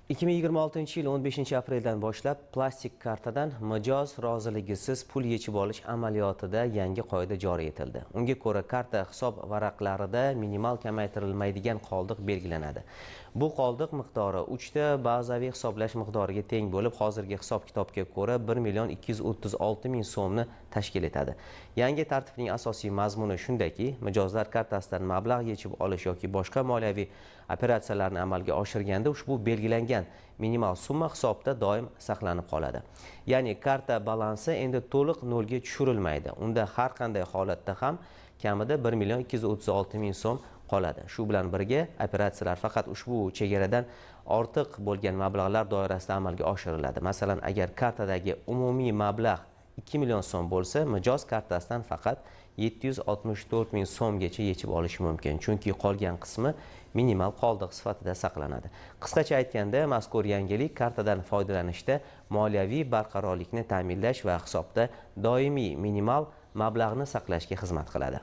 2026-yil 15 apreldan boshlab plastik kartadan mijoz roziligisiz pul yechib olish amaliyotida yangi qoida joriy etildi. Unga ko'ra, karta hisob varaqlarida minimal kamaytirilmaydigan qoldiq belgilanadi. Bu qoldiq miqdori 3 ta bazaviy hisoblash miqdoriga teng bo'lib, hozirgi hisob-kitobga ko'ra 1 million 236 ming so'mni tashkil etadi. Yangi tartibning asosiy mazmuni shundaki, mijozlar kartasidan mablag' yechib olish yoki boshqa moliyaviy operatsiyalarni amalga oshirganda ushbu belgilangan minimal summa hisobda doim saqlanib qoladi. Ya'ni karta balansi endi to'liq nolga tushirilmaydi. Unda har qanday holatda ham kamida 1 million 236 ming so'm qoladi. Shu bilan birga operatsiyalar faqat ushbu chegaradan ortiq bo'lgan mablag'lar doirasida amalga oshiriladi. Masalan, agar kartadagi umumiy mablag' 2 million so'm bo'lsa, mijoz kartasidan faqat 764 ming so'mgacha yechib olishi mumkin, chunki qolgan qismi minimal qoldiq sifatida saqlanadi. Qisqacha aytganda, mazkur yangilik kartadan foydalanishda moliyaviy barqarorlikni ta'minlash va hisobda doimiy minimal mablag'ni saqlashga xizmat qiladi.